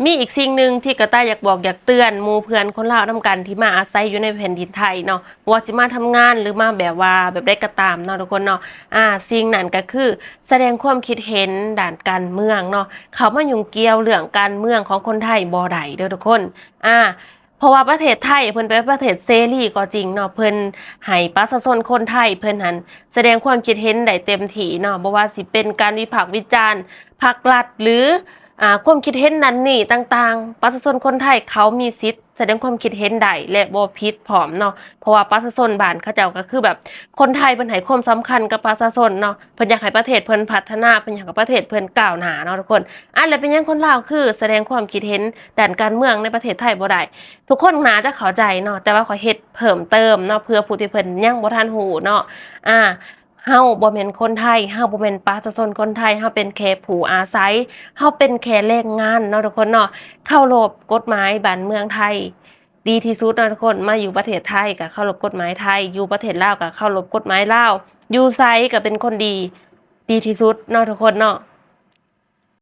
ມີອີກສິ່ງໜຶ່ງທີ່ກະຕ່າຍຢາກບອກຢາກເຕືອນໝູ່ເພື່ອນຄົນລາວນຳກັນທີ່ມາອາໄສຢູ່ໃນແຜ່ນດິນໄທເນາະ ບໍ່ວ່າຊິມາທຳງານ ຫຼືມາແບບວ່າແບບໃດກໍຕາມເນາະທຸກຄົນເນາະ. ອາ ສິ່ງນັ້ນກໍຄືສະແດງຄວາມຄິດເຫັນດ້ານການເມືອງເນາະ ເຂົ້າມາຫຍຸ້ງກ່ຽວເລື່ອງການເມືອງຂອງຄົນໄທບໍ່ໄດ້ເດີທຸກຄົນ. ອາ ເພາະວ່າປະເທດໄທເພິ່ນເປັນປະເທດເສລີກໍຈິງເນາະ ເພິ່ນໃຫ້ປະຊາຊົນຄົນໄທເພິ່ນຫັ້ນສະແດງຄວາມຄິດເຫັນໄດ້ເຕັມທີ່ເນາະ ບໍ່ວ່າຊິເປັນການວິພາກວິຈານພັກລັດ ຫຼື ອາ ຄວາມຄິດເຫັນນັ້ນນີ້ຕ່າງໆ ປະຊາຊົນຄົນໄທເຂົາມີສິດສະແດງຄວາມຄິດເຫັນໄດ້ ແລະ ບໍ່ຜິດພ້ອມເນາະ ເພາະວ່າປະຊາຊົນບ້ານເຂົາເຈົ້າກໍຄືແບບ ຄົນໄທເພິ່ນໃຫ້ຄວາມສຳຄັນກັບປະຊາຊົນເນາະ ເພິ່ນຢາກໃຫ້ປະເທດເພິ່ນພັດທະນາ ເພິ່ນຢາກໃຫ້ປະເທດເພິ່ນກ້າວໜ້າເນາະທຸກຄົນ. ອາ ແລ້ວເປັນຫຍັງຄົນລາວຄືສະແດງຄວາມຄິດເຫັນດ້ານການເມືອງໃນປະເທດໄທບໍ່ໄດ້? ທຸກຄົນໜ້າຈະເຂົ້າໃຈເນາະ ແຕ່ວ່າຂ້ອຍເຮັດເພີ່ມເຕີມເນາະ ເພື່ອຜູ້ທີ່ເພິ່ນຍັງບໍ່ທັນຮູ້ເນາະ. ອາ ເຮົາບໍ່ແມ່ນຄົນໄທ ເຮົາບໍ່ແມ່ນປະຊາຊົນຄົນໄທ ເຮົາເປັນແຄ່ຜູ້ອາໄສ ເຮົາເປັນແຄ່ແຮງງານເນາະທຸກຄົນເນາະ. ເຄົາລົບກົດໝາຍບ້ານເມືອງໄທດີທີ່ສຸດເນາະທຸກຄົນ. ມາຢູ່ປະເທດໄທກໍເຄົາລົບກົດໝາຍໄທ ຢູ່ປະເທດລາວກໍເຄົາລົບກົດໝາຍລາວ ຢູ່ໃສກໍເປັນຄົນດີ ດີທີ່ສຸດເນາະທຸກຄົນເນາະ.